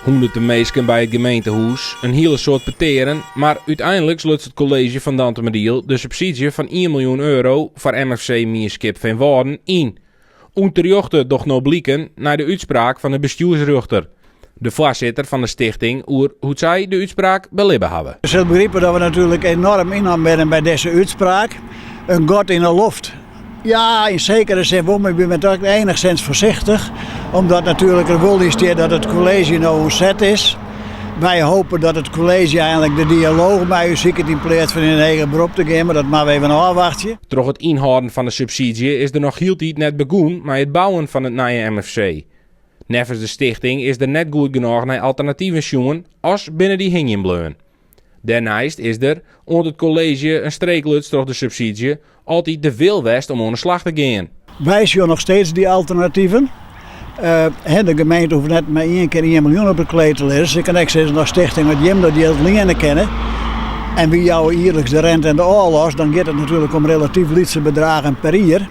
Hûnderten minsken by it gemeentehûs, in hiele soad petearen, mar úteinliks luts it kolleezje fan Dantumadiel de subsydzje fan ien miljoen euro foar MFC Mienskip Feanwâlden yn. Ûnterjochte docht no bliken nei de útspraak fan de bestjoersrjochter, de foarsitter fan de stichting oer hoe't sy de útspraak belibbe hawwe. Je zult begripe dat we natuerlik enoarm ynnommen binne by dizze útspraak. In gat yn 'e loft. Ja, yn sekere sin wol, mar ik bin toch enigsins foarsichtich. Omdat natuerlik der wol yn stiet dat it kolleezje no oan set is. Wy hope dat it kolleezje einlik de dialooch mei ús siket yn pleats fan yn in heger berop te gean, mar dat moatte we even ôfwachtsje. Troch it ynhâlden fan de subsydzje is der noch hieltyd net begûn mei it bouwen fan it nije MFC. Neffens de stichting is der net goed genôch nei alternativen sjoen as binne dy hingjen bleaun. Dêrneist is der, oant it kolleezje in streek luts troch de subsydzje, altyd de wil west om oan 'e slach te gean. Wy sjogge noch steeds dy alternativen. De gemeente hoecht net mei ien kear ien miljoen op it kleed te lizzen. Se kin ek sizze as stichting dat jim dat jild liene kinne en wy jouwe jierliks de rente en de ôflos, dan giet it natuerlik om relatyf lytse bedragen per jier.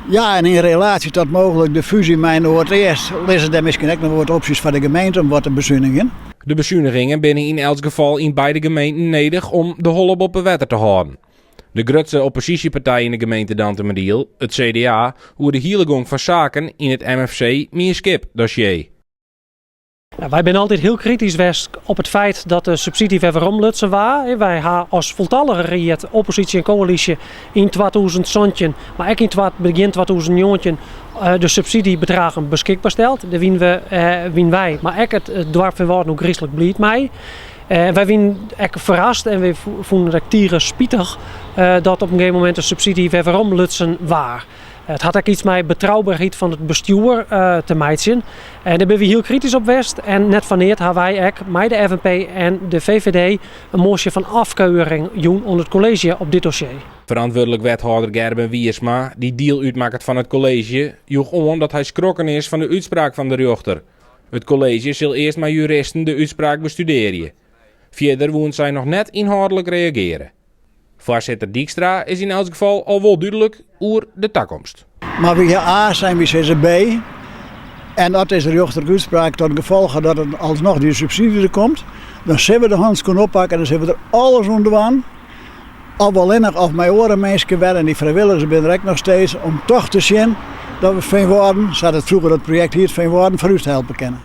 Ja, en yn relaasje tot mooglik de fúzje mei Noardeast lizze dêr miskien ek noch wat opsjes foar de gemeente om wat te besunigjen. De besunigingen binne yn elts gefal yn beide gemeenten nedich om de holle boppe wetter te hâlden. De grutste opposysjepartij yn de gemeente Dantumadiel, it CDA, oer de hiele gong fan saken yn it MFC Mienskip dossier. Wy binne altyd hiel kritysk west op it feit dat de subsydzje wer weromlutsen waard. Wy ha as foltallige ried, opposysje en koälysje, yn 2017, mar ek yn begjin 2019 de subsydzjebedraggen beskikber steld. Dêr wiene wy, mar ek it doarp Feanwâlden ôfgryslik bliid mei. Wy wiene ek ferrast en wy fûnen it ek tige spitich dat op in gegeven momint de subsydzje wer weromlutsen waard. It hat ek iets mei betrouberheid fan it bestjoer te meitsjen. En dêr binne wy hiel kritysk op west. En net foar neat ha wy ek mei de FNP en de VVD in moasje fan afkeuring jûn oan it kolleezje op dit dossier. Ferantwurdlik wethâlder Gerben Wiersma, dy't diel útmakket fan it kolleezje, joech oan dat hy skrokken is fan de útspraak fan de rjochter. It kolleezje sil earst mei juristen de útspraak bestudearje. Fierder woene sy noch net ynhâldlik reagearje. Foarsitter Dijkstra is yn elts gefal al wol dúdlik oer de takomst. Mar wy ha A sein, wy sizze B. En as dizze rjochterlike útspraak tot gefolch hat dat it alsnoch dy subsydzje der komt, dan sille we de hanskoen oppakke en dan sille we der alles oan dwaan, of allinnich of mei oare minsken wer, en dy frijwilligers binne der ek noch steeds, om toch te sjen dat we Feanwâlden, sa't it froeger it projekt hiet, Feanwâlden foarút helpe kinne.